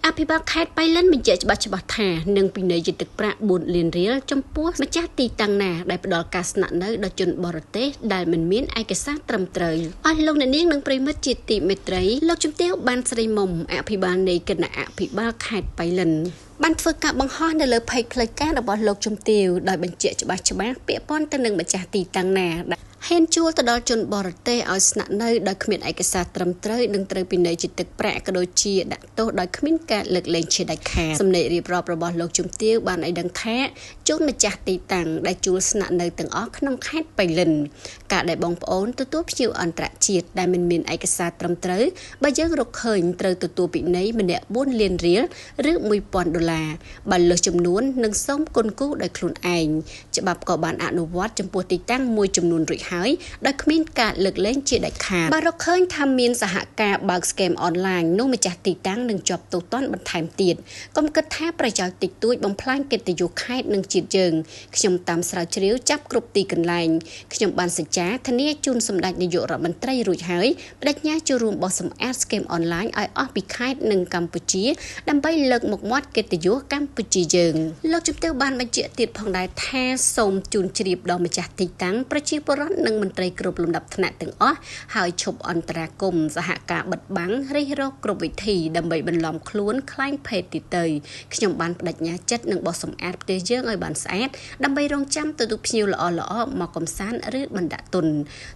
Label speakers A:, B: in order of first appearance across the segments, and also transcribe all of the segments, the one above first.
A: អភិបាលខេត្តប៉ៃលិនបញ្ជាក់ច្បាស់ច្បាស់ថានឹងពិន័យជាទឹកប្រាក់4លានរៀលចំពោះម្ចាស់ទីតាំងណាដែលផ្ដល់ការស្នាក់នៅដល់ជនបរទេសដែលមិនមានឯកសារត្រឹមត្រូវអស់លោកអ្នកនាងនិងប្រិយមិត្តជាទីមេត្រីលោកជំទាវបានស្រីមុំអភិបាលនៃគណៈអភិបាលខេត្តប៉ៃលិនបានធ្វើការបង្ហោះនៅលើ page ផ្លូវការរបស់លោកជំទាវដោយបញ្ជាក់ច្បាស់ច្បាស់ពាក់ព័ន្ធទៅនឹងម្ចាស់ទីតាំងណាហ៊ានជួលទៅដល់ជនបរទេសឲ្យស្នាក់នៅដោយគ្មានឯកសារត្រឹមត្រូវនិងត្រូវពិន័យជាទឹកប្រាក់ក៏ដូចជាដាក់ទោសដោយគ្មានការលើកលែងជាដាច់ខាតសំណេររៀបរាប់របស់លោកជំទាវបានឲ្យដឹងថាជូនម្ចាស់ទីតាំងដែលជួលស្នាក់នៅទាំងអស់ក្នុងខេត្តប៉ៃលិនការដែលបងប្អូនទទួលភ្ញៀវអន្តរជាតិដែលមិនមានឯកសារត្រឹមត្រូវបើយើងរកឃើញត្រូវទទួលពិន័យម្នាក់4លានរៀលឬ1000ដុល្លារបើលើសចំនួននឹងសូមគុណគូដោយខ្លួនឯងច្បាប់ក៏បានអនុវត្តចំពោះទីតាំងមួយចំនួនរួចហើយដោយគ្មានការលើកលែងជាដាច់ខាតបើរកឃើញថាមានសហការបើក scam អនឡាញនោះម្ចាស់ទីតាំងនឹងជាប់ទោសទណ្ឌបន្ថែមទៀតកុំគិតថាប្រយោជន៍តិចតួចបំផ្លាញកិត្តិយសខេត្តនិងជាតិយើងខ្ញុំតាមស្រាវជ្រាវចាប់គ្រប់ទីកន្លែងខ្ញុំបានសច្ចាធានាជូនសម្ដេចនាយករដ្ឋមន្ត្រីរួចហើយបដិញ្ញាចូលរួមបោះសម្អាត scam អនឡាញឲ្យអស់ពីខេត្តនិងកម្ពុជាដើម្បីលើកមុខមាត់កិត្តិយសកម្ពុជាយើងលោកជំទាវបានបញ្ជាក់ទៀតផងដែរថាសូមជូនជ្រាបដល់ម្ចាស់ទីតាំងប្រជាពលរដ្ឋនិងមន្ត្រីគ្រប់លំដាប់ថ្នាក់ទាំងអស់ហើយឈប់អន្តរាគមន៍សហការបិទបាំងរិះរកគ្រប់វិធីដើម្បីបន្លំខ្លួនក្លែងភេទទីទៅខ្ញុំបានបដិញ្ញាចិត្តនឹងបោះសម្អាតផ្ទះយើងឲ្យបានស្អាតដើម្បីរងចាំទទួលភ្ញៀវល្អៗមកកំសាន្តឬបណ្ដាក់ទុន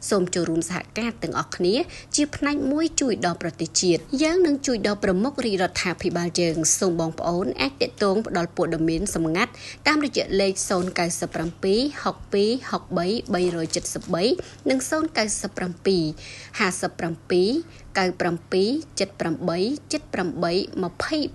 A: សូមចូលរួមសហការទាំងអស់គ្នាជាផ្នែកមួយជួយដល់ប្រទេសជាតិយើងនឹងជួយដល់ប្រមុខរាជរដ្ឋាភិបាលយើងសូមបងប្អូនអាចទាក់ទងផ្ដល់ព័ត៌មានសម្ងាត់តាមរយៈលេខ097 62 63 373និង097 57 97 78 78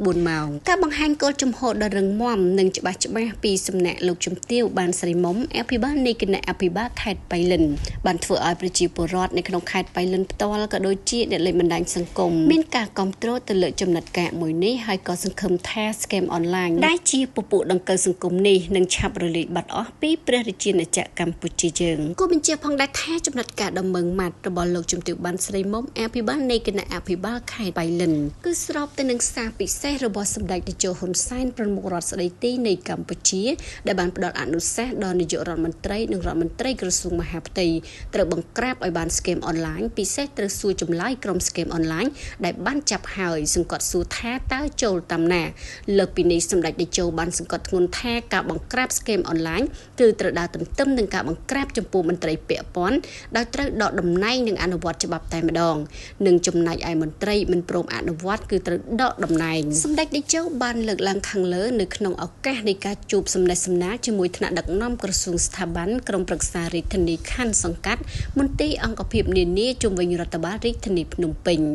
A: 24ម៉ោងការបង្ហាញគោលជំហរដ៏រឹងមាំនិងច្បាស់ច្បាស់ពីសំណាក់លោកជំទាវបានស្រីមុំអភិបាលនៃគណៈអភិបាលខេត្តប៉ៃលិនបានធ្វើឲ្យប្រជាពលរដ្ឋនៅក្នុងខេត្តប៉ៃលិនផ្ទាល់ក៏ដូចជាអ្នកលេងបណ្ដាញសង្គមមានការគាំទ្រទៅលើចំណាត់ការមួយនេះហើយក៏សង្ឃឹមថា scam អនឡាញដែលជាពពួកដង្កូវសង្គមនេះនឹងឆាប់រលាយបាត់អស់ពីព្រះរាជាណាចក្រកម្ពុជាយើងគួរបញ្ជាក់ផងដែរថាចំណាត់ការដ៏ម៉ឺងម៉ាត់របស់លោកជំទាវបានស្រីមុំអភិបាលនៃគណៈអភិបាលខេត្តប៉ៃលិនគឺស្របទៅនឹងសារពិសេសរបស់សម្ដេចតេជោហ៊ុនសែនប្រមុខរដ្ឋស្ដីទីនៃកម្ពុជាដែលបានផ្ដល់អនុសាសន៍ដល់នាយករដ្ឋមន្ត្រីនិងរដ្ឋមន្ត្រីក្រសួងមហាផ្ទៃត្រូវបង្ក្រាបឲ្យបាន scam អនឡាញពិសេសត្រូវសួរចម្លើយក្រុម scam អនឡាញដែលបានចាប់ហើយសង្កត់សួរថាតើចូលតាមណាលើកពីនេះសម្ដេចតេជោបានសង្កត់ធ្ងន់ថាការបង្ក្រាប scam អនឡាញគឺត្រូវដើរទន្ទឹមនឹងការបង្ក្រាបចំពោះមន្ត្រីពាក់ព័ន្ធដោយត្រូវដកតំណែងនិងអនុវត្តច្បាប់តែម្ដងនិងចំណែកឯមន្ត្រីមិនព្រមអនុវត្តគឺត្រូវដកតំណែងសម្ដេចតេជោបានលើកឡើងខាងលើនៅក្នុងឱកាសនៃការជួបសំណេះសំណាលជាមួយថ្នាក់ដឹកនាំក្រសួងស្ថាប័នក្រុមប្រឹក្សារាជធានីខណ្ឌសង្កាត់មន្ទីរអង្គភាពនានាជុំវិញរដ្ឋបាលរាជធានីភ្នំពេញ។